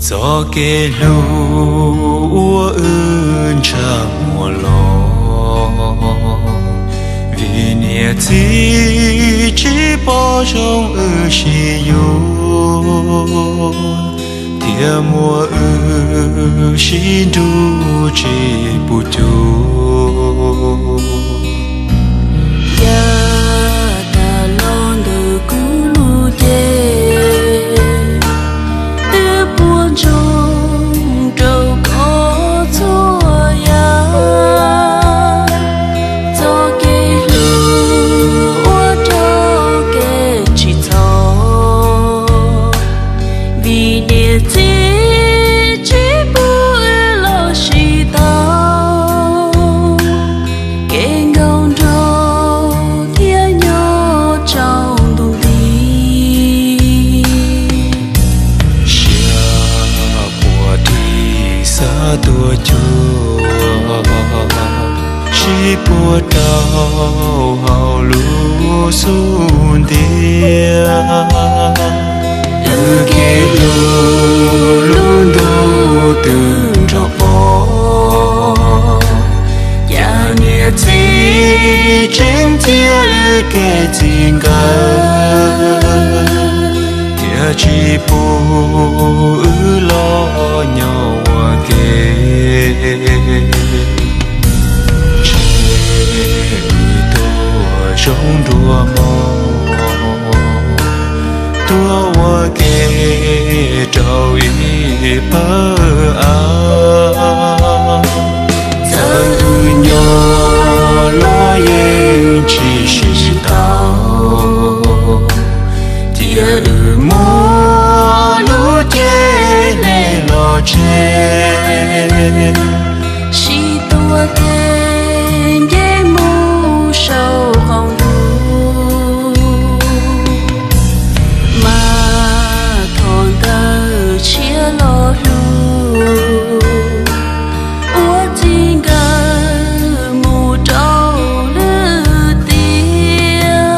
Txoj kev hlub uas wb ntsaj muag los, vim niam txiv tsis pom zoo wb sib yuav, thiaj muab wb sib nrug tsis pub cuag. Yav tas los ntawm kuv lub cev, twb puas ntsoog rau koj txhua yam. Txoj kev hlub ua rau kev tsis txhaum, vim niam txiv tsis pub wb los sib tau. Kev nkauj nraug thiaj nyob tsaus ntuj nti. Siab puas ris xav tuaj cuag, sib puag rau hauv lub xub ntiag. Wb kev hlub lub ntuj twb nrog pom, cas niam txiv tseem txiav wb kev txij nkawm, thiaj tsis pub wb los nyob ua ke. Ntshe wb tuaj zoo nruab hmos, tuaj ua ke rau ib pawg av. Txawm wb nyob los yeej tsis sib tau, cia wb muab lub cev hle los tseg, sib tuav tes nce mus saum qaum ntuj. Mas thov ntawm tshiab los hlub, ua txij nkawm mus rau lwm tiam.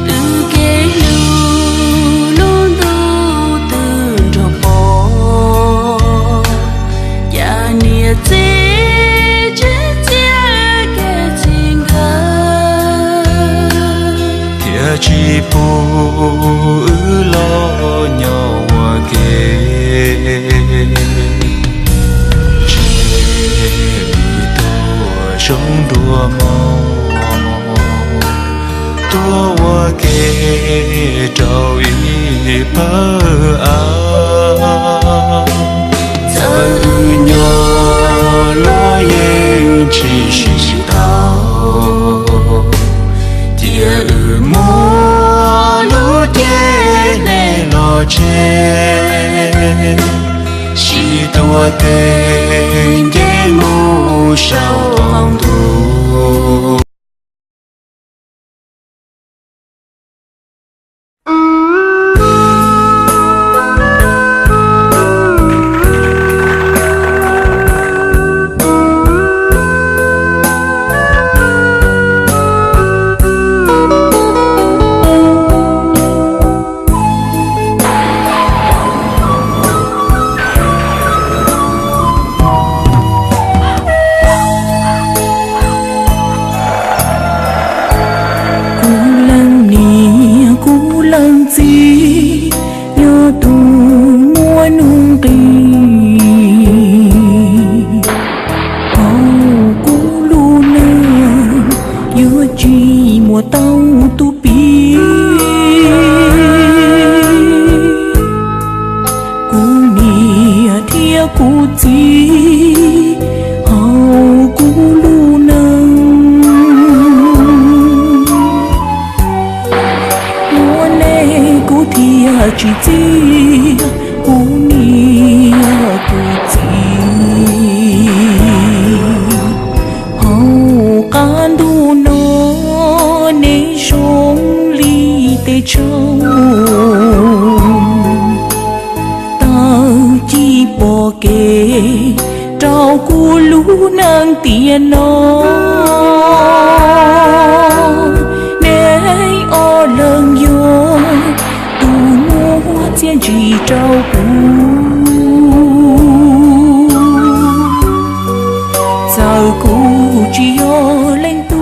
Wb kev hlub lub ntuj twb nrog pom, cas niam txiv tseem txiav kev txij nkawm, thiaj tsis pub wb los nyob ua ke. Ntshe wb tuaj zoo nruab hmos, tuaj ua ke rau ib pawg av. Txawm wb nyob los yeej tsis sib tau, cia wb muab lub cev hle los tseg, sib tuav tes nce mus saum qaum ntuj. Kuv leej niam kuv leej txiv, yog tus muaj nuj nqis, hauv kuv lub neej yuav tsis muaj tau tus piv. Kuv niam thiab kuv txiv hauv kuv lub neej, tsaug, tawm ci pom kev rau kuv lub neej tiam no. Neb ob leeg yog tus muab txiaj ntsig rau kuv, txawm kuv tsis yog leej